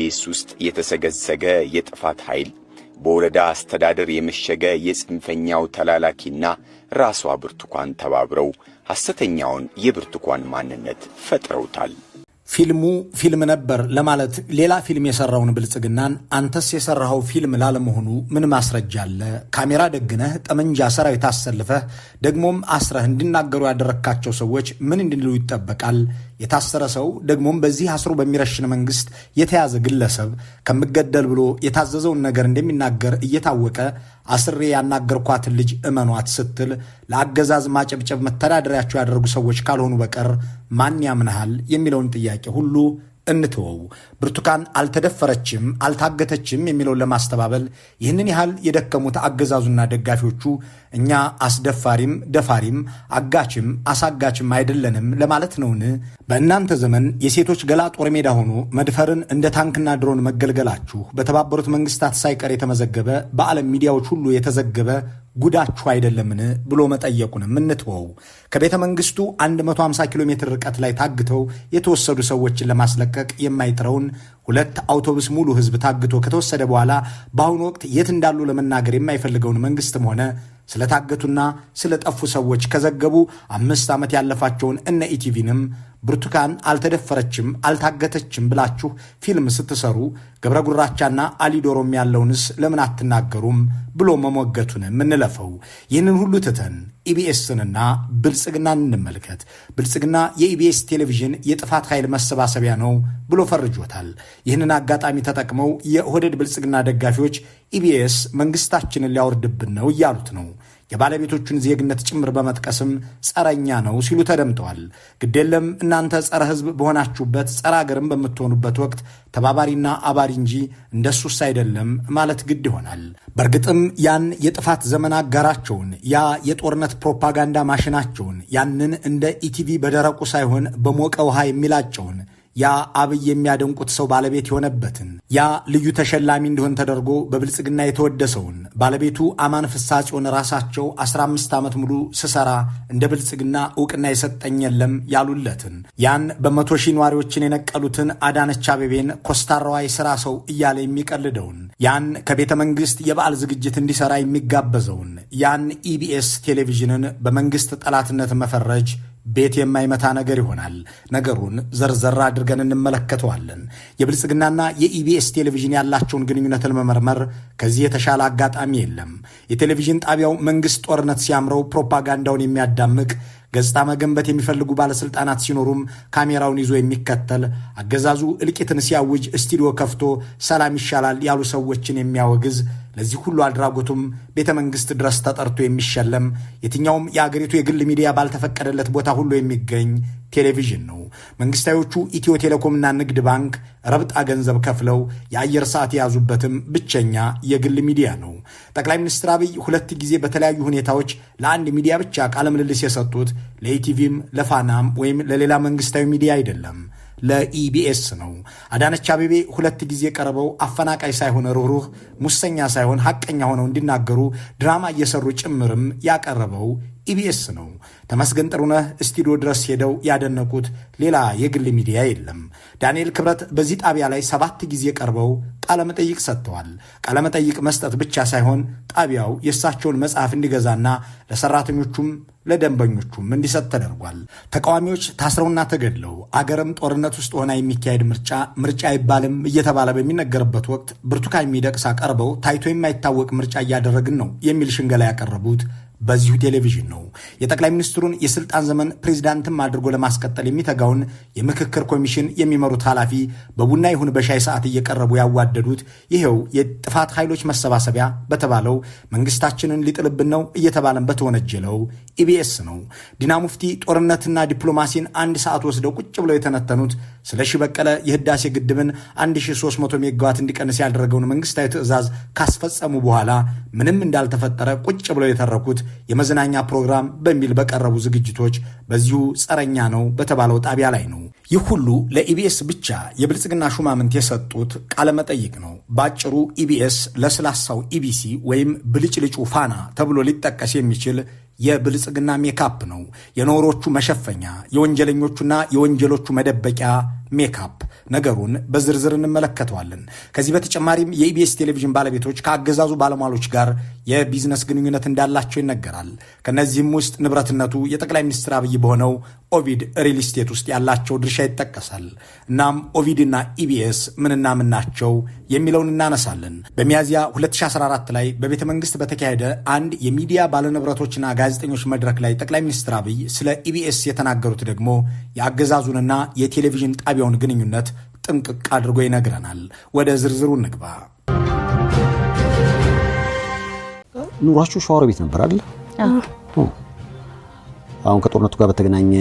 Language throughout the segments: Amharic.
በኢቢኤስ ውስጥ የተሰገሰገ የጥፋት ኃይል፣ በወረዳ አስተዳደር የመሸገ የጽንፈኛው ተላላኪና ራሷ ብርቱካን ተባብረው ሐሰተኛውን የብርቱካን ማንነት ፈጥረውታል። ፊልሙ ፊልም ነበር ለማለት ሌላ ፊልም የሰራውን ብልጽግናን አንተስ የሰራኸው ፊልም ላለመሆኑ ምን ማስረጃ አለ? ካሜራ ደግነህ፣ ጠመንጃ ሰራዊት አሰልፈህ፣ ደግሞም አስረህ እንዲናገሩ ያደረግካቸው ሰዎች ምን እንዲሉ ይጠበቃል? የታሰረ ሰው፣ ደግሞም በዚህ አስሮ በሚረሽን መንግስት የተያዘ ግለሰብ ከምገደል ብሎ የታዘዘውን ነገር እንደሚናገር እየታወቀ አስሬ ያናገርኳትን ልጅ እመኗት ስትል ለአገዛዝ ማጨብጨብ መተዳደሪያቸው ያደረጉ ሰዎች ካልሆኑ በቀር ማን ያምንሃል የሚለውን ጥያቄ ሁሉ እንትወው። ብርቱካን አልተደፈረችም፣ አልታገተችም የሚለውን ለማስተባበል ይህንን ያህል የደከሙት አገዛዙና ደጋፊዎቹ እኛ አስደፋሪም ደፋሪም አጋችም አሳጋችም አይደለንም ለማለት ነውን? በእናንተ ዘመን የሴቶች ገላ ጦር ሜዳ ሆኖ መድፈርን እንደ ታንክና ድሮን መገልገላችሁ በተባበሩት መንግስታት ሳይቀር የተመዘገበ፣ በዓለም ሚዲያዎች ሁሉ የተዘገበ ጉዳችሁ አይደለምን ብሎ መጠየቁንም እንትወው። ከቤተ መንግስቱ 150 ኪሎ ሜትር ርቀት ላይ ታግተው የተወሰዱ ሰዎችን ለማስለቀቅ የማይጥረውን፣ ሁለት አውቶቡስ ሙሉ ህዝብ ታግቶ ከተወሰደ በኋላ በአሁኑ ወቅት የት እንዳሉ ለመናገር የማይፈልገውን መንግስትም ሆነ ስለታገቱና ስለጠፉ ሰዎች ከዘገቡ 5 ዓመት ያለፋቸውን እነ ኢቲቪንም ብርቱካን አልተደፈረችም፣ አልታገተችም ብላችሁ ፊልም ስትሰሩ ገብረ ጉራቻና አሊዶሮም ያለውንስ ለምን አትናገሩም ብሎ መሞገቱንም እንለፈው። ይህንን ሁሉ ትተን ኢቢኤስንና ብልጽግናን እንመልከት። ብልጽግና የኢቢኤስ ቴሌቪዥን የጥፋት ኃይል መሰባሰቢያ ነው ብሎ ፈርጆታል። ይህንን አጋጣሚ ተጠቅመው የኦህዴድ ብልጽግና ደጋፊዎች ኢቢኤስ መንግስታችንን ሊያወርድብን ነው እያሉት ነው። የባለቤቶቹን ዜግነት ጭምር በመጥቀስም ጸረኛ ነው ሲሉ ተደምጠዋል። ግዴለም፣ እናንተ ጸረ ሕዝብ በሆናችሁበት፣ ጸረ አገርም በምትሆኑበት ወቅት ተባባሪና አባሪ እንጂ እንደሱስ አይደለም ማለት ግድ ይሆናል። በእርግጥም ያን የጥፋት ዘመን አጋራቸውን፣ ያ የጦርነት ፕሮፓጋንዳ ማሽናቸውን፣ ያንን እንደ ኢቲቪ በደረቁ ሳይሆን በሞቀ ውሃ የሚላጨውን፣ ያ አብይ የሚያደንቁት ሰው ባለቤት የሆነበትን፣ ያ ልዩ ተሸላሚ እንዲሆን ተደርጎ በብልጽግና የተወደሰውን፣ ባለቤቱ አማን ፍሳጽዮን ራሳቸው 15 ዓመት ሙሉ ስሰራ እንደ ብልጽግና እውቅና የሰጠኝ የለም ያሉለትን፣ ያን በ100,000 ነዋሪዎችን የነቀሉትን አዳነች አቤቤን ኮስታራዋ የሥራ ሰው እያለ የሚቀልደውን፣ ያን ከቤተ መንግስት የበዓል ዝግጅት እንዲሰራ የሚጋበዘውን ያን ኢቢኤስ ቴሌቪዥንን በመንግስት ጠላትነት መፈረጅ ቤት የማይመታ ነገር ይሆናል። ነገሩን ዘርዘር አድርገን እንመለከተዋለን። የብልጽግናና የኢቢኤስ ቴሌቪዥን ያላቸውን ግንኙነት ለመመርመር ከዚህ የተሻለ አጋጣሚ የለም። የቴሌቪዥን ጣቢያው መንግስት ጦርነት ሲያምረው ፕሮፓጋንዳውን የሚያዳምቅ፣ ገጽታ መገንበት የሚፈልጉ ባለስልጣናት ሲኖሩም ካሜራውን ይዞ የሚከተል፣ አገዛዙ እልቂትን ሲያውጅ ስቱዲዮ ከፍቶ ሰላም ይሻላል ያሉ ሰዎችን የሚያወግዝ፣ ለዚህ ሁሉ አድራጎቱም ቤተ መንግስት ድረስ ተጠርቶ የሚሸለም፣ የትኛውም የአገሪቱ የግል ሚዲያ ባልተፈቀደለት ቦታ ሁሉ የሚገኝ ቴሌቪዥን ነው። መንግስታዊዎቹ ኢትዮ ቴሌኮምና ንግድ ባንክ ረብጣ ገንዘብ ከፍለው የአየር ሰዓት የያዙበትም ብቸኛ የግል ሚዲያ ነው። ጠቅላይ ሚኒስትር አብይ ሁለት ጊዜ በተለያዩ ሁኔታዎች ለአንድ ሚዲያ ብቻ ቃለ ምልልስ የሰጡት ለኢቲቪም ለፋናም ወይም ለሌላ መንግስታዊ ሚዲያ አይደለም፣ ለኢቢኤስ ነው። አዳነች አቤቤ ሁለት ጊዜ ቀርበው አፈናቃይ ሳይሆን ሩህሩህ፣ ሙሰኛ ሳይሆን ሐቀኛ ሆነው እንዲናገሩ ድራማ እየሰሩ ጭምርም ያቀረበው ኢቢኤስ ነው። ተመስገን ጥሩነህ ስቱዲዮ ድረስ ሄደው ያደነቁት ሌላ የግል ሚዲያ የለም። ዳንኤል ክብረት በዚህ ጣቢያ ላይ ሰባት ጊዜ ቀርበው ቃለመጠይቅ ሰጥተዋል። ቃለመጠይቅ መስጠት ብቻ ሳይሆን ጣቢያው የእሳቸውን መጽሐፍ እንዲገዛና ለሰራተኞቹም ለደንበኞቹም እንዲሰጥ ተደርጓል። ተቃዋሚዎች ታስረውና ተገድለው አገርም ጦርነት ውስጥ ሆና የሚካሄድ ምርጫ ምርጫ አይባልም እየተባለ በሚነገርበት ወቅት ብርቱካን ሚደቅሳ ቀርበው ታይቶ የማይታወቅ ምርጫ እያደረግን ነው የሚል ሽንገላ ያቀረቡት በዚሁ ቴሌቪዥን ነው። የጠቅላይ ሚኒስትሩን የስልጣን ዘመን ፕሬዚዳንትም አድርጎ ለማስቀጠል የሚተጋውን የምክክር ኮሚሽን የሚመሩት ኃላፊ በቡና ይሁን በሻይ ሰዓት እየቀረቡ ያዋደዱት ይሄው የጥፋት ኃይሎች መሰባሰቢያ በተባለው፣ መንግስታችንን ሊጥልብን ነው እየተባለን በተወነጀለው ኢቢኤስ ነው። ዲና ሙፍቲ ጦርነትና ዲፕሎማሲን አንድ ሰዓት ወስደው ቁጭ ብለው የተነተኑት፣ ስለሺ በቀለ የህዳሴ ግድብን 1300 ሜጋዋት እንዲቀንስ ያደረገውን መንግስታዊ ትዕዛዝ ካስፈጸሙ በኋላ ምንም እንዳልተፈጠረ ቁጭ ብለው የተረኩት የመዝናኛ ፕሮግራም በሚል በቀረቡ ዝግጅቶች በዚሁ ጸረኛ ነው በተባለው ጣቢያ ላይ ነው። ይህ ሁሉ ለኢቢኤስ ብቻ የብልጽግና ሹማምንት የሰጡት ቃለመጠይቅ ነው። ባጭሩ ኢቢኤስ ለስላሳው ኢቢሲ ወይም ብልጭልጩ ፋና ተብሎ ሊጠቀስ የሚችል የብልጽግና ሜካፕ ነው። የነውሮቹ መሸፈኛ፣ የወንጀለኞቹና የወንጀሎቹ መደበቂያ ሜካፕ? ነገሩን በዝርዝር እንመለከተዋለን። ከዚህ በተጨማሪም የኢቢኤስ ቴሌቪዥን ባለቤቶች ከአገዛዙ ባለሟሎች ጋር የቢዝነስ ግንኙነት እንዳላቸው ይነገራል። ከነዚህም ውስጥ ንብረትነቱ የጠቅላይ ሚኒስትር አብይ በሆነው ኦቪድ ሪል ስቴት ውስጥ ያላቸው ድርሻ ይጠቀሳል። እናም ኦቪድና ኢቢኤስ ምንና ምን ናቸው የሚለውን እናነሳለን። በሚያዝያ 2014 ላይ በቤተ መንግስት በተካሄደ አንድ የሚዲያ ባለንብረቶችና ጋዜጠኞች መድረክ ላይ ጠቅላይ ሚኒስትር አብይ ስለ ኢቢኤስ የተናገሩት ደግሞ የአገዛዙንና የቴሌቪዥን ጣቢያውን ግንኙነት ጥንቅቅ አድርጎ ይነግረናል። ወደ ዝርዝሩ እንግባ። ኑሯችሁ ሸዋሮቢት ነበር አይደል? አዎ። አሁን ከጦርነቱ ጋር በተገናኘ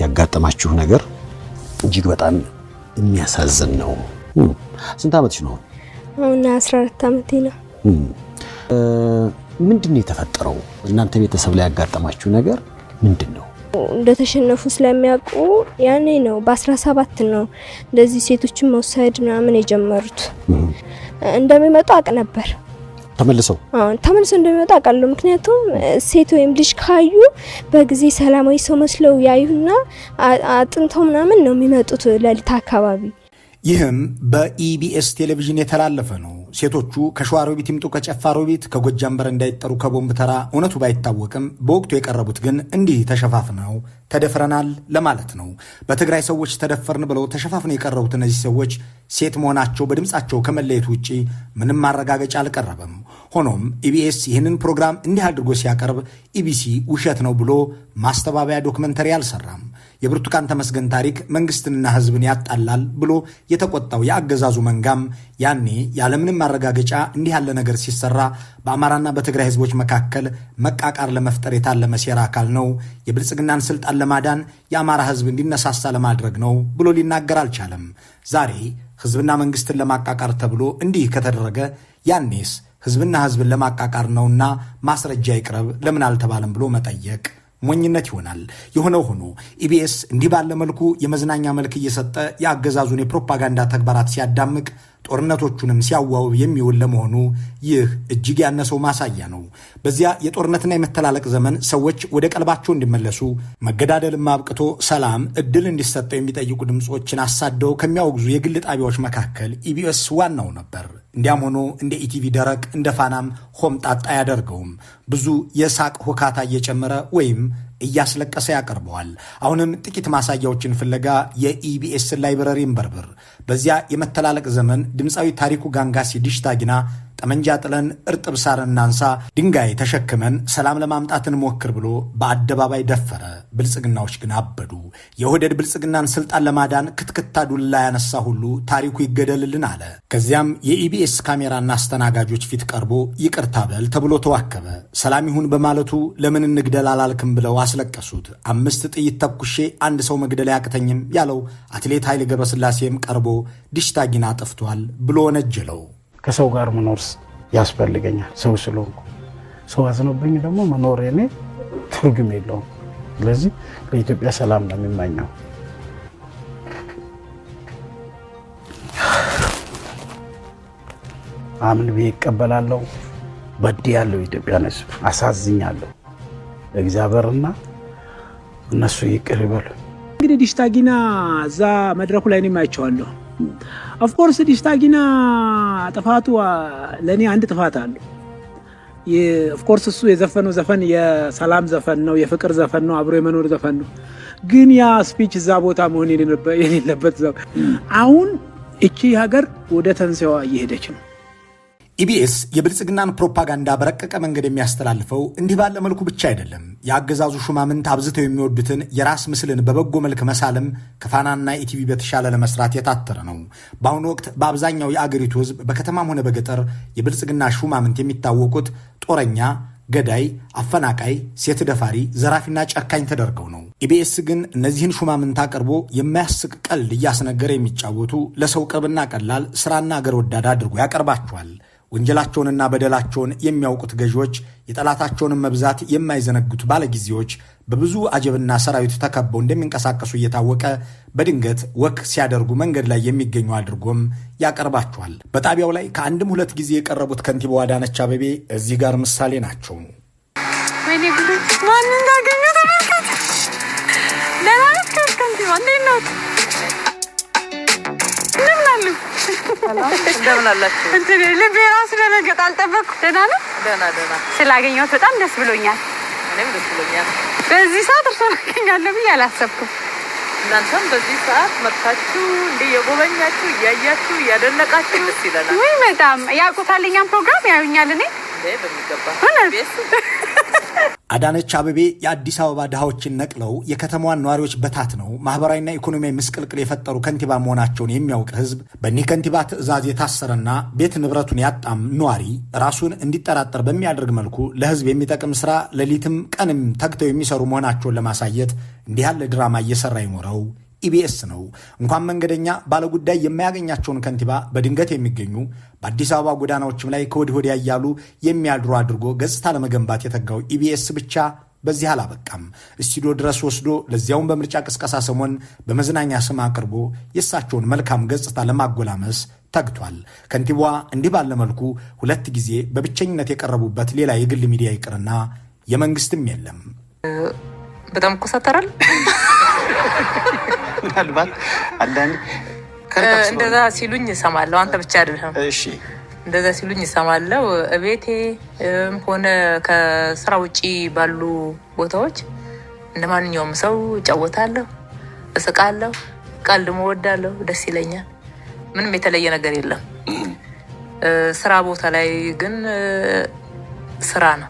ያጋጠማችሁ ነገር እጅግ በጣም የሚያሳዝን ነው። ስንት ዓመትሽ ነው? አሁን 14 ዓመቴ ነው። ምንድን ነው የተፈጠረው? እናንተ ቤተሰብ ላይ ያጋጠማችሁ ነገር ምንድን ነው? እንደተሸነፉ ስለሚያውቁ ያኔ ነው በ17 ነው እንደዚህ ሴቶችን መውሰድ ምናምን የጀመሩት። እንደሚመጡ አውቅ ነበር። ተመልሰው ተመልሰው እንደሚመጡ አውቃለሁ። ምክንያቱም ሴት ወይም ልጅ ካዩ በጊዜ ሰላማዊ ሰው መስለው ያዩና አጥንተው ምናምን ነው የሚመጡት ለሊት አካባቢ። ይህም በኢቢኤስ ቴሌቪዥን የተላለፈ ነው። ሴቶቹ ከሸዋሮቢት ይምጡ ከጨፋሮቢት፣ ከጎጃም በረንዳ ይጠሩ ከቦምብ ተራ እውነቱ ባይታወቅም በወቅቱ የቀረቡት ግን እንዲህ ተሸፋፍነው ተደፍረናል ለማለት ነው። በትግራይ ሰዎች ተደፈርን ብለው ተሸፋፍነው የቀረቡት እነዚህ ሰዎች ሴት መሆናቸው በድምፃቸው ከመለየት ውጪ ምንም ማረጋገጫ አልቀረበም። ሆኖም ኢቢኤስ ይህንን ፕሮግራም እንዲህ አድርጎ ሲያቀርብ ኢቢሲ ውሸት ነው ብሎ ማስተባበያ ዶክመንተሪ አልሰራም። የብርቱካን ተመስገን ታሪክ መንግስትንና ሕዝብን ያጣላል ብሎ የተቆጣው የአገዛዙ መንጋም ያኔ ያለምንም ማረጋገጫ እንዲህ ያለ ነገር ሲሰራ በአማራና በትግራይ ሕዝቦች መካከል መቃቃር ለመፍጠር የታለመ ሴራ አካል ነው፣ የብልጽግናን ስልጣን ለማዳን የአማራ ሕዝብ እንዲነሳሳ ለማድረግ ነው ብሎ ሊናገር አልቻለም። ዛሬ ሕዝብና መንግስትን ለማቃቃር ተብሎ እንዲህ ከተደረገ ያኔስ ሕዝብና ሕዝብን ለማቃቃር ነውና ማስረጃ ይቅረብ ለምን አልተባለም ብሎ መጠየቅ ሞኝነት ይሆናል። የሆነው ሆኖ ኢቢኤስ እንዲህ ባለ መልኩ የመዝናኛ መልክ እየሰጠ የአገዛዙን የፕሮፓጋንዳ ተግባራት ሲያዳምቅ ጦርነቶቹንም ሲያዋውብ የሚውል ለመሆኑ ይህ እጅግ ያነሰው ማሳያ ነው። በዚያ የጦርነትና የመተላለቅ ዘመን ሰዎች ወደ ቀልባቸው እንዲመለሱ መገዳደልም አብቅቶ ሰላም እድል እንዲሰጠው የሚጠይቁ ድምፆችን አሳደው ከሚያወግዙ የግል ጣቢያዎች መካከል ኢቢኤስ ዋናው ነበር። እንዲያም ሆኖ እንደ ኢቲቪ ደረቅ እንደ ፋናም ሆምጣጣ አያደርገውም። ብዙ የሳቅ ሁካታ እየጨመረ ወይም እያስለቀሰ ያቀርበዋል። አሁንም ጥቂት ማሳያዎችን ፍለጋ የኢቢኤስን library እንበርብር። በዚያ የመተላለቅ ዘመን ድምፃዊ ታሪኩ ጋንጋሲ ዲሽታጊና ጠመንጃ ጥለን እርጥብ ሳር እናንሳ፣ ድንጋይ ተሸክመን ሰላም ለማምጣት እንሞክር ብሎ በአደባባይ ደፈረ። ብልጽግናዎች ግን አበዱ። የኦህዴድ ብልጽግናን ስልጣን ለማዳን ክትክታ ዱላ ያነሳ ሁሉ ታሪኩ ይገደልልን አለ። ከዚያም የኢቢኤስ ካሜራና አስተናጋጆች ፊት ቀርቦ ይቅርታ በል ተብሎ ተዋከበ። ሰላም ይሁን በማለቱ ለምን እንግደል አላልክም ብለው አስለቀሱት። 5 ጥይት ተኩሼ አንድ ሰው መግደል አያቅተኝም ያለው አትሌት ኃይሌ ገብረስላሴም ቀርቦ ዲሽታጊና ጠፍቷል ብሎ ወነጀለው። ከሰው ጋር መኖር ያስፈልገኛል። ሰው ስለሆንኩ ሰው አዝኖብኝ ደግሞ መኖር የኔ ትርጉም የለውም። ስለዚህ ለኢትዮጵያ ሰላም ነው የሚመኘው። አምን ብዬ እቀበላለሁ። በድያለሁ፣ ኢትዮጵያን ሕዝብ አሳዝኛለሁ። እግዚአብሔርና እነሱ ይቅር ይበሉ። እንግዲህ ዲሽታጊና እዛ መድረኩ ላይ እኔም አይቼዋለሁ። Of course ዲሽታጊና ጥፋቱ ለእኔ አንድ ጥፋት አለው። Of course እሱ የዘፈነው ዘፈን የሰላም ዘፈን ነው፣ የፍቅር ዘፈን ነው፣ አብሮ የመኖር ዘፈን ነው። ግን ያ speech እዛ ቦታ መሆን የሌለበት። አሁን እቺ ሀገር ወደ ተንሳኤዋ እየሄደች ነው። ኢቢኤስ የብልጽግናን ፕሮፓጋንዳ በረቀቀ መንገድ የሚያስተላልፈው እንዲህ ባለ መልኩ ብቻ አይደለም። የአገዛዙ ሹማምንት አብዝተው የሚወዱትን የራስ ምስልን በበጎ መልክ መሳልም ከፋናና ኢቲቪ በተሻለ ለመስራት የታተረ ነው። በአሁኑ ወቅት በአብዛኛው የአገሪቱ ሕዝብ በከተማም ሆነ በገጠር የብልጽግና ሹማምንት የሚታወቁት ጦረኛ፣ ገዳይ፣ አፈናቃይ፣ ሴት ደፋሪ፣ ዘራፊና ጨካኝ ተደርገው ነው። ኢቢኤስ ግን እነዚህን ሹማምንት አቅርቦ የማያስቅ ቀልድ እያስነገረ የሚጫወቱ ለሰው ቅርብና ቀላል ስራና አገር ወዳድ አድርጎ ያቀርባቸዋል። ወንጀላቸውንና በደላቸውን የሚያውቁት ገዢዎች፣ የጠላታቸውንም መብዛት የማይዘነጉት ባለጊዜዎች በብዙ አጀብና ሰራዊት ተከበው እንደሚንቀሳቀሱ እየታወቀ በድንገት walk ሲያደርጉ መንገድ ላይ የሚገኙ አድርጎም ያቀርባቸዋል። በጣቢያው ላይ ከአንድም ሁለት ጊዜ የቀረቡት ከንቲባዋ አዳነች አቤቤ እዚህ ጋር ምሳሌ ናቸው። ወይኔ ጉዴ! ማንን እንዳገኘሁ ተመልከት። ደህና ነሽ ከንቲባ? እንዴት ነዎት? አሉ? እንደምን አላችሁ? እንትን ልቤ ራሱ ደነገጠ። አልጠበቅኩም። ደህና ነው? ደህና ደህና። ስላገኘሁት በጣም ደስ ብሎኛል። እኔም ደስ ብሎኛል። በዚህ ሰዓት እርስዎን አገኛለሁ ብዬ አላሰብኩም። እናንተም በዚህ ሰዓት መጥታችሁ እንዲህ የጎበኛችሁ፣ እያያችሁ፣ እያደነቃችሁ ደስ ይለናል። ውይ በጣም ያውቁታል። እኛም ፕሮግራም ያዩኛል። እኔ እንዴ በሚገባ። እውነት? አዳነች አቤቤ የአዲስ አበባ ድሃዎችን ነቅለው የከተማዋን ነዋሪዎች በታትነው ማህበራዊና ኢኮኖሚያዊ ምስቅልቅል የፈጠሩ ከንቲባ መሆናቸውን የሚያውቅ ሕዝብ፣ በእኒህ ከንቲባ ትዕዛዝ የታሰረና ቤት ንብረቱን ያጣም ነዋሪ ራሱን እንዲጠራጠር በሚያደርግ መልኩ ለሕዝብ የሚጠቅም ስራ ሌሊትም ቀንም ተግተው የሚሰሩ መሆናቸውን ለማሳየት እንዲህ ያለ ድራማ እየሰራ የኖረው ኢቢኤስ ነው። እንኳን መንገደኛ ባለጉዳይ የማያገኛቸውን ከንቲባ በድንገት የሚገኙ፣ በአዲስ አበባ ጎዳናዎችም ላይ ከወዲህ ወዲያ እያሉ የሚያድሩ አድርጎ ገጽታ ለመገንባት የተጋው ኢቢኤስ ብቻ በዚህ አላበቃም። ስቱዲዮ ድረስ ወስዶ፣ ለዚያውም በምርጫ ቅስቀሳ ሰሞን፣ በመዝናኛ ስም አቅርቦ የእሳቸውን መልካም ገጽታ ለማጎላመስ ተግቷል። ከንቲባዋ እንዲህ ባለ መልኩ ሁለት ጊዜ በብቸኝነት የቀረቡበት ሌላ የግል ሚዲያ ይቅርና የመንግስትም የለም። በጣም እኮሳተራል። ምናልባት አንዳንድ እንደዛ ሲሉኝ እሰማለሁ። አንተ ብቻ አይደለህም። እንደዛ ሲሉኝ እሰማለሁ። እቤቴ ሆነ ከስራ ውጪ ባሉ ቦታዎች እንደ ማንኛውም ሰው እጫወታለሁ፣ እስቃለሁ፣ ቀልድ እወዳለሁ፣ ደስ ይለኛል። ምንም የተለየ ነገር የለም። ስራ ቦታ ላይ ግን ስራ ነው።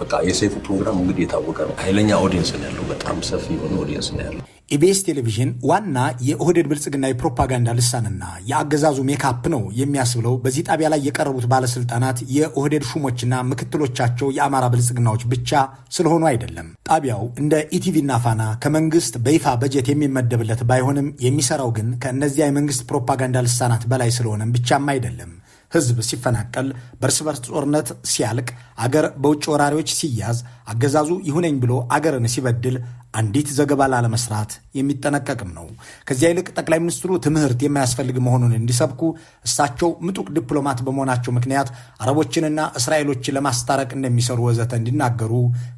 በቃ የሰይፉ ፕሮግራም እንግዲህ የታወቀ ነው። ኃይለኛ audience ነው ያለው። በጣም ሰፊ የሆነ audience ነው ያለው። ኢቢኤስ ቴሌቪዥን ዋና የኦህዴድ ብልጽግና የፕሮፓጋንዳ ልሳንና የአገዛዙ ሜካፕ ነው የሚያስብለው በዚህ ጣቢያ ላይ የቀረቡት ባለስልጣናት የኦህዴድ ሹሞችና ምክትሎቻቸው የአማራ ብልጽግናዎች ብቻ ስለሆኑ አይደለም። ጣቢያው እንደ ኢቲቪና ፋና ከመንግስት በይፋ በጀት የሚመደብለት ባይሆንም፣ የሚሰራው ግን ከእነዚያ የመንግስት ፕሮፓጋንዳ ልሳናት በላይ ስለሆነም ብቻም አይደለም። ህዝብ ሲፈናቀል፣ በእርስ በርስ ጦርነት ሲያልቅ፣ አገር በውጭ ወራሪዎች ሲያዝ፣ አገዛዙ ይሁነኝ ብሎ አገርን ሲበድል አንዲት ዘገባ ላለመስራት የሚጠነቀቅም ነው። ከዚያ ይልቅ ጠቅላይ ሚኒስትሩ ትምህርት የማያስፈልግ መሆኑን እንዲሰብኩ፣ እሳቸው ምጡቅ ዲፕሎማት በመሆናቸው ምክንያት አረቦችንና እስራኤሎችን ለማስታረቅ እንደሚሰሩ ወዘተ እንዲናገሩ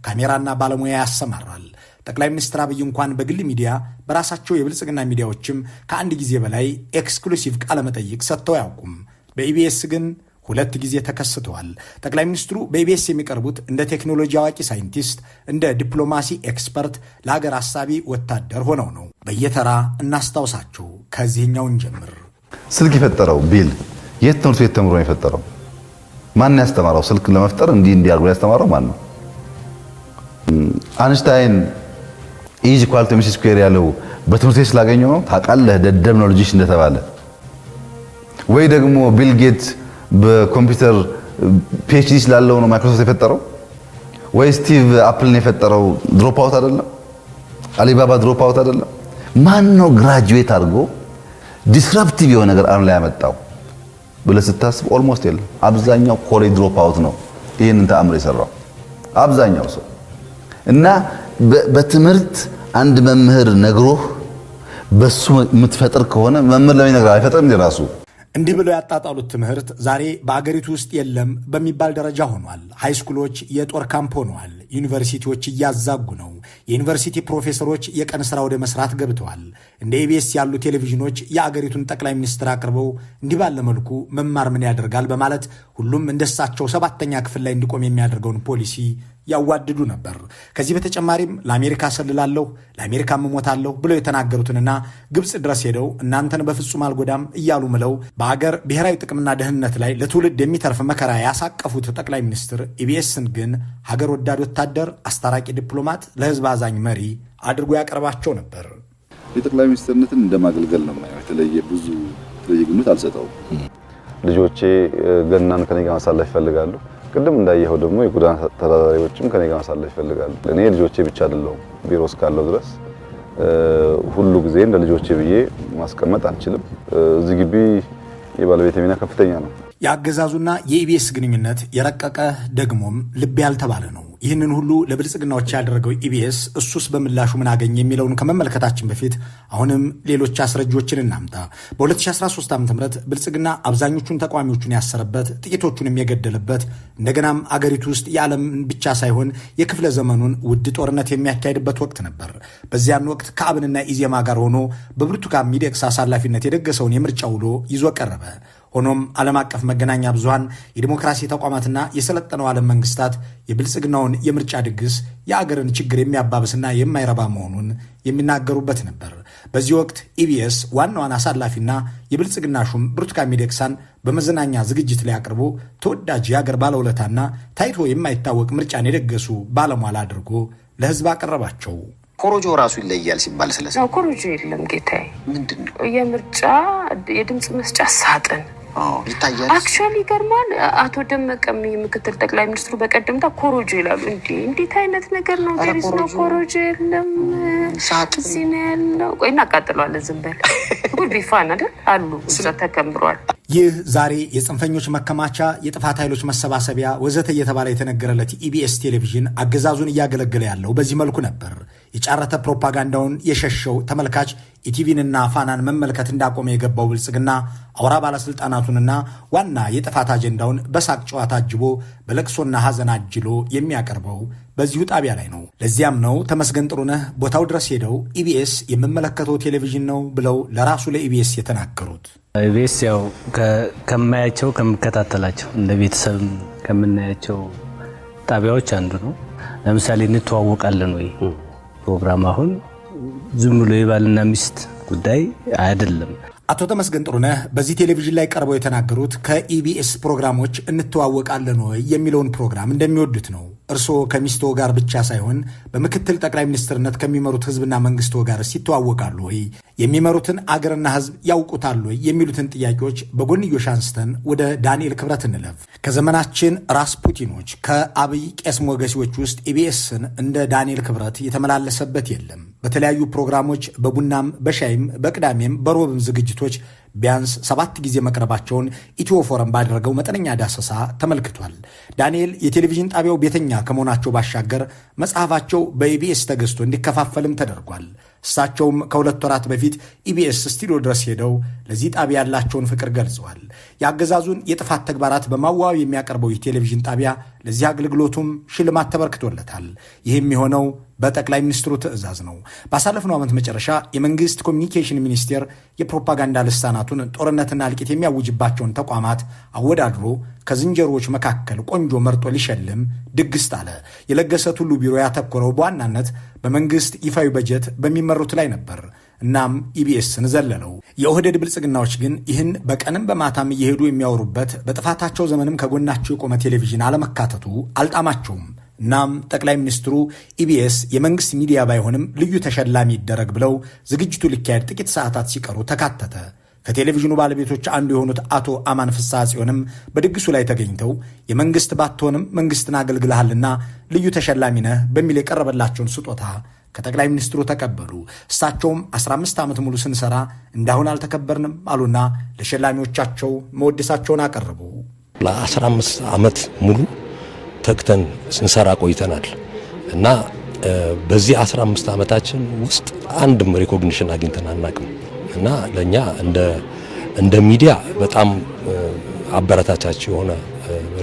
ካሜራና ባለሙያ ያሰማራል። ጠቅላይ ሚኒስትር አብይ እንኳን በግል ሚዲያ፣ በራሳቸው የብልጽግና ሚዲያዎችም ከአንድ ጊዜ በላይ exclusive ቃለመጠይቅ ሰጥተው አያውቁም። በኢቢኤስ ግን ሁለት ጊዜ ተከስተዋል። ጠቅላይ ሚኒስትሩ በኢቢኤስ የሚቀርቡት እንደ ቴክኖሎጂ አዋቂ ሳይንቲስት፣ እንደ ዲፕሎማሲ expert፣ ለሀገር አሳቢ ወታደር ሆነው ነው። በየተራ እናስታውሳቸው። ከዚህኛው እንጀምር። ስልክ የፈጠረው ቢል የት ትምህርት ቤት ተምሮ ነው የፈጠረው? ማን ያስተማረው? ስልክ ለመፍጠር እንዲህ እንዲህ አድርጎ ያስተማረው ማን ነው? አንስታይን E is equal to mc square ያለው በትምህርት ቤት ስላገኘው ነው? ታውቃለህ፣ ደደብ ነው ልጅሽ እንደተባለ። ወይ ደግሞ ቢል ጌት በኮምፒውተር PhD ስላለው ነው ማይክሮሶፍት የፈጠረው? ወይ ስቲቭ አፕልን የፈጠረው drop out አይደለም? አሊባባ drop out አይደለም? ማን ነው graduate አድርጎ disruptive የሆነ ነገር ዓለም ላይ ያመጣው ብለህ ስታስብ almost የለም። አብዛኛው college drop out ነው ይህንን ተአምር የሰራው አብዛኛው ሰው። እና በትምህርት አንድ መምህር ነግሮህ በሱ የምትፈጥር ከሆነ መምህር ለምን ይነግራል? አይፈጥርም እንዴ ራሱ? እንዲህ ብለው ያጣጣሉት ትምህርት ዛሬ በአገሪቱ ውስጥ የለም በሚባል ደረጃ ሆኗል። High school ኦች የጦር ካምፕ ሆነዋል። ዩኒቨርሲቲዎች እያዛጉ ነው። የዩኒቨርሲቲ ፕሮፌሰሮች የቀን ስራ ወደ መስራት ገብተዋል። እንደ ኢቢኤስ ያሉ ቴሌቪዥኖች የአገሪቱን ጠቅላይ ሚኒስትር አቅርበው እንዲህ ባለ መልኩ መማር ምን ያደርጋል በማለት ሁሉም እንደሳቸው ሰባተኛ ክፍል ላይ እንዲቆም የሚያደርገውን ፖሊሲ ያዋድዱ ነበር። ከዚህ በተጨማሪም ለአሜሪካ ሰልላለሁ፣ ለአሜሪካ እሞታለሁ ብለው የተናገሩትንና ግብፅ ድረስ ሄደው እናንተን በፍጹም አልጎዳም እያሉ ምለው በአገር ብሔራዊ ጥቅምና ደህንነት ላይ ለትውልድ የሚተርፍ መከራ ያሳቀፉት ጠቅላይ ሚኒስትር ኢቢኤስን ግን ሀገር ወዳድ ወታደር፣ አስታራቂ ዲፕሎማት፣ ለህዝብ አዛኝ መሪ አድርጎ ያቀርባቸው ነበር። የጠቅላይ ሚኒስትርነትን እንደማገልገል ነው የማየው። የተለየ ብዙ የተለየ ግምት አልሰጠውም። ልጆቼ ገናን ከኔ ጋር ማሳለፍ ይፈልጋሉ። ቅድም እንዳየኸው ደግሞ የጎዳና ተዳዳሪዎችም ከኔ ጋር ማሳለፍ ይፈልጋሉ። እኔ ልጆቼ ብቻ አይደለሁም። ቢሮ እስካለው ድረስ ሁሉ ጊዜ እንደ ልጆቼ ብዬ ማስቀመጥ አልችልም። እዚህ ግቢ የባለቤቴ ሚና ከፍተኛ ነው። የአገዛዙና የኢቢኤስ ግንኙነት የረቀቀ ደግሞም ልብ ያልተባለ ነው። ይህንን ሁሉ ለብልጽግናዎች ያደረገው ኢቢኤስ እሱስ በምላሹ ምን አገኘ የሚለውን ከመመልከታችን በፊት አሁንም ሌሎች አስረጂዎችን እናምጣ። በ2013 ዓ.ም ብልጽግና አብዛኞቹን ተቃዋሚዎቹን ያሰረበት፣ ጥቂቶቹንም የገደለበት፣ እንደገናም አገሪቱ ውስጥ የዓለምን ብቻ ሳይሆን የክፍለ ዘመኑን ውድ ጦርነት የሚያካሄድበት ወቅት ነበር። በዚያን ወቅት ከአብንና ኢዜማ ጋር ሆኖ በብርቱካን ሚደቅሳ አሳላፊነት የደገሰውን የምርጫ ውሎ ይዞ ቀረበ። ሆኖም ዓለም አቀፍ መገናኛ ብዙሃን፣ የዲሞክራሲ ተቋማትና የሰለጠነው ዓለም መንግስታት የብልጽግናውን የምርጫ ድግስ የአገርን ችግር የሚያባብስና የማይረባ መሆኑን የሚናገሩበት ነበር። በዚህ ወቅት ኢቢኤስ ዋናዋን አሳላፊና የብልጽግና ሹም ብርቱካን ሚደቅሳን በመዝናኛ ዝግጅት ላይ አቅርቦ ተወዳጅ የአገር ባለውለታና ታይቶ የማይታወቅ ምርጫን የደገሱ ባለሟል አድርጎ ለህዝብ አቀረባቸው። ኮሮጆ ራሱ ይለያል ሲባል ስለዚህ ኮሮጆ የለም ጌታዬ። ምንድን ነው የምርጫ የድምፅ መስጫ ሳጥን ይታያል። Actually ይገርማል። አቶ ደመቀም ምክትል ጠቅላይ ሚኒስትሩ በቀደምታ ኮሮጆ ይላሉ። እንዴ እንዴት አይነት ነገር ነው? There is no ኮሮጆ የለም እዚህ ነው ያለው። ቆይ እናቃጥለዋለን። ዝም በል would be fun አይደል አሉ እዛ ተከምሯል። ይህ ዛሬ የጽንፈኞች መከማቻ፣ የጥፋት ኃይሎች መሰባሰቢያ ወዘተ እየተባለ የተነገረለት ኢቢኤስ ቴሌቪዥን አገዛዙን እያገለገለ ያለው በዚህ መልኩ ነበር። የጫረተ ፕሮፓጋንዳውን የሸሸው ተመልካች ኢቲቪንና ፋናን መመልከት እንዳቆመ የገባው ብልጽግና አውራ ባለስልጣናቱንና ዋና የጥፋት አጀንዳውን በሳቅ ጨዋታ አጅቦ በለቅሶና ሐዘን አጅሎ የሚያቀርበው በዚሁ ጣቢያ ላይ ነው። ለዚያም ነው ተመስገን ጥሩነህ ቦታው ድረስ ሄደው ኢቢኤስ የምመለከተው ቴሌቪዥን ነው ብለው ለራሱ ለኢቢኤስ የተናገሩት። ኢቢኤስ ያው ከማያቸው ከምከታተላቸው እንደ ቤተሰብ ከምናያቸው ጣቢያዎች አንዱ ነው። ለምሳሌ እንተዋወቃለን ወይ ፕሮግራም አሁን ዝም ብሎ የባልና ሚስት ጉዳይ አይደለም። አቶ ተመስገን ጥሩነህ በዚህ ቴሌቪዥን ላይ ቀርበው የተናገሩት ከኢቢኤስ ፕሮግራሞች እንተዋወቃለን ወይ የሚለውን ፕሮግራም እንደሚወዱት ነው። እርስዎ ከሚስትዎ ጋር ብቻ ሳይሆን በምክትል ጠቅላይ ሚኒስትርነት ከሚመሩት ህዝብና መንግስትዎ ጋር ሲተዋወቃሉ ወይ፣ የሚመሩትን አገርና ህዝብ ያውቁታል ወይ የሚሉትን ጥያቄዎች በጎንዮሽ አንስተን ወደ ዳንኤል ክብረት እንለፍ። ከዘመናችን ራስፑቲኖች ከአብይ ቄስ ሞገሴዎች ውስጥ ኢቢኤስን እንደ ዳንኤል ክብረት የተመላለሰበት የለም። በተለያዩ ፕሮግራሞች በቡናም በሻይም በቅዳሜም በሮብም ዝግጅቶች ቢያንስ 7 ጊዜ መቅረባቸውን ኢትዮ ፎረም ባደረገው መጠነኛ ዳሰሳ ተመልክቷል። ዳንኤል የቴሌቪዥን ጣቢያው ቤተኛ ከመሆናቸው ባሻገር መጽሐፋቸው በኢቢኤስ ተገዝቶ እንዲከፋፈልም ተደርጓል። እሳቸውም ከ2 ወራት በፊት ኢቢኤስ ስቱዲዮ ድረስ ሄደው ለዚህ ጣቢያ ያላቸውን ፍቅር ገልጸዋል። የአገዛዙን የጥፋት ተግባራት በማዋብ የሚያቀርበው የቴሌቪዥን ጣቢያ ለዚህ አገልግሎቱም ሽልማት ተበርክቶለታል። ይህም የሆነው በጠቅላይ ሚኒስትሩ ትዕዛዝ ነው። ባሳለፍነው ዓመት መጨረሻ የመንግስት ኮሚኒኬሽን ሚኒስቴር የፕሮፓጋንዳ ልሳናቱን ጦርነትና እልቂት የሚያውጅባቸውን ተቋማት አወዳድሮ ከዝንጀሮዎች መካከል ቆንጆ መርጦ ሊሸልም ድግስ ጣለ። የለገሰ ቱሉ ቢሮ ያተኮረው በዋናነት በመንግስት ይፋዊ በጀት በሚመሩት ላይ ነበር። እናም ኢቢኤስን ዘለለው። የኦህዴድ ብልጽግናዎች ግን ይህን በቀንም በማታም እየሄዱ የሚያወሩበት በጥፋታቸው ዘመንም ከጎናቸው የቆመ ቴሌቪዥን አለመካተቱ አልጣማቸውም። እናም ጠቅላይ ሚኒስትሩ ኢቢኤስ የመንግስት ሚዲያ ባይሆንም ልዩ ተሸላሚ ይደረግ ብለው ዝግጅቱ ሊካሄድ ጥቂት ሰዓታት ሲቀሩ ተካተተ። ከቴሌቪዥኑ ባለቤቶች አንዱ የሆኑት አቶ አማን ፍስሐ ጽዮንም በድግሱ ላይ ተገኝተው የመንግስት ባትሆንም መንግስትን አገልግለሃልና ልዩ ተሸላሚ ነህ በሚል የቀረበላቸውን ስጦታ ከጠቅላይ ሚኒስትሩ ተቀበሉ። እሳቸውም 15 ዓመት ሙሉ ስንሰራ እንዳሁን አልተከበርንም አሉና ለሸላሚዎቻቸው መወደሳቸውን አቀረቡ። ለ15 ዓመት ሙሉ ተግተን ስንሰራ ቆይተናል እና በዚህ 15 ዓመታችን ውስጥ አንድም recognition አግኝተን አናውቅም እና ለኛ እንደ ሚዲያ በጣም አበረታታች የሆነ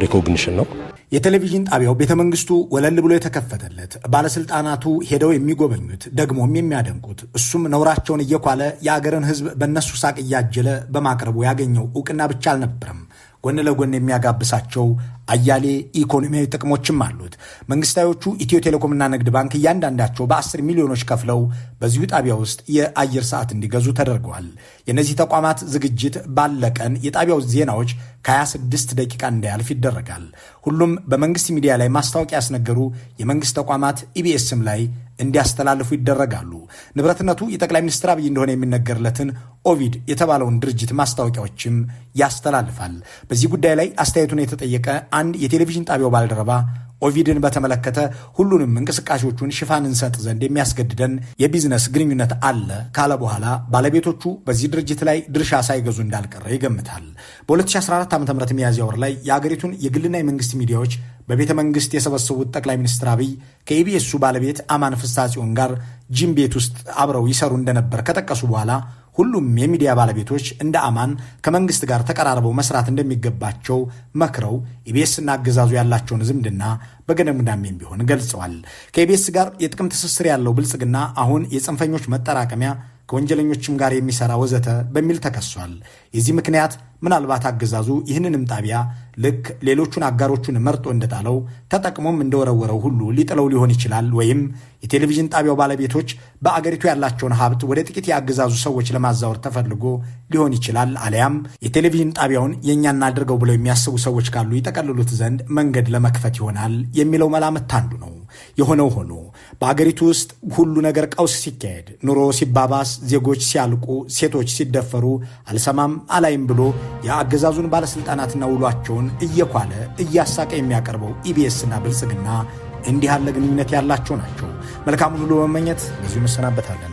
recognition ነው። የቴሌቪዥን ጣቢያው ቤተመንግስቱ ወለል ብሎ የተከፈተለት፣ ባለስልጣናቱ ሄደው የሚጎበኙት ደግሞም የሚያደንቁት፣ እሱም ነውራቸውን እየኳለ የአገርን ሕዝብ በእነሱ ሳቅ እያጀለ በማቅረቡ ያገኘው እውቅና ብቻ አልነበረም። ጎን ለጎን የሚያጋብሳቸው አያሌ ኢኮኖሚያዊ ጥቅሞችም አሉት። መንግስታዊዎቹ ኢትዮ ቴሌኮምና ንግድ ባንክ እያንዳንዳቸው በ10 ሚሊዮኖች ከፍለው በዚሁ ጣቢያ ውስጥ የአየር ሰዓት እንዲገዙ ተደርገዋል። የእነዚህ ተቋማት ዝግጅት ባለቀን የጣቢያው ዜናዎች ከ26 ደቂቃ እንዳያልፍ ይደረጋል። ሁሉም በመንግስት ሚዲያ ላይ ማስታወቂያ ያስነገሩ የመንግስት ተቋማት ኢቢኤስም ላይ እንዲያስተላልፉ ይደረጋሉ። ንብረትነቱ የጠቅላይ ሚኒስትር አብይ እንደሆነ የሚነገርለትን ኦቪድ የተባለውን ድርጅት ማስታወቂያዎችም ያስተላልፋል። በዚህ ጉዳይ ላይ አስተያየቱን የተጠየቀ አንድ የቴሌቪዥን ጣቢያው ባልደረባ ኦቪድን በተመለከተ ሁሉንም እንቅስቃሴዎቹን ሽፋን እንሰጥ ዘንድ የሚያስገድደን የቢዝነስ ግንኙነት አለ ካለ በኋላ ባለቤቶቹ በዚህ ድርጅት ላይ ድርሻ ሳይገዙ እንዳልቀረ ይገምታል። በ2014 ዓ.ም ሚያዝያ ወር ላይ የአገሪቱን የግልና የመንግስት ሚዲያዎች በቤተ መንግስት የሰበሰቡት ጠቅላይ ሚኒስትር አብይ ከኢቢኤሱ ባለቤት አማን ፍስሐጽዮን ጋር ጂም ቤት ውስጥ አብረው ይሰሩ እንደነበር ከጠቀሱ በኋላ ሁሉም የሚዲያ ባለቤቶች እንደ አማን ከመንግስት ጋር ተቀራርበው መስራት እንደሚገባቸው መክረው ኢቢኤስና አገዛዙ ያላቸውን ዝምድና በገደምዳሜም ቢሆን ገልጸዋል። ከኢቢኤስ ጋር የጥቅም ትስስር ያለው ብልጽግና አሁን የጽንፈኞች መጠራቀሚያ፣ ከወንጀለኞችም ጋር የሚሰራ ወዘተ በሚል ተከሷል። የዚህ ምክንያት ምናልባት አገዛዙ ይህንንም ጣቢያ ልክ ሌሎቹን አጋሮቹን መርጦ እንደጣለው ተጠቅሞም እንደወረወረው ሁሉ ሊጥለው ሊሆን ይችላል። ወይም የቴሌቪዥን ጣቢያው ባለቤቶች በአገሪቱ ያላቸውን ሀብት ወደ ጥቂት የአገዛዙ ሰዎች ለማዛወር ተፈልጎ ሊሆን ይችላል። አሊያም የቴሌቪዥን ጣቢያውን የእኛ እናድርገው ብለው የሚያስቡ ሰዎች ካሉ ይጠቀልሉት ዘንድ መንገድ ለመክፈት ይሆናል የሚለው መላምት አንዱ ነው። የሆነው ሆኖ በአገሪቱ ውስጥ ሁሉ ነገር ቀውስ ሲካሄድ፣ ኑሮ ሲባባስ፣ ዜጎች ሲያልቁ፣ ሴቶች ሲደፈሩ አልሰማም አላይም ብሎ የአገዛዙን ባለስልጣናትና ውሏቸውን እየኳለ እያሳቀ የሚያቀርበው ኢቢኤስና ብልጽግና እንዲህ ያለ ግንኙነት ያላቸው ናቸው። መልካሙን ሁሉ በመመኘት በዚሁ እንሰናበታለን።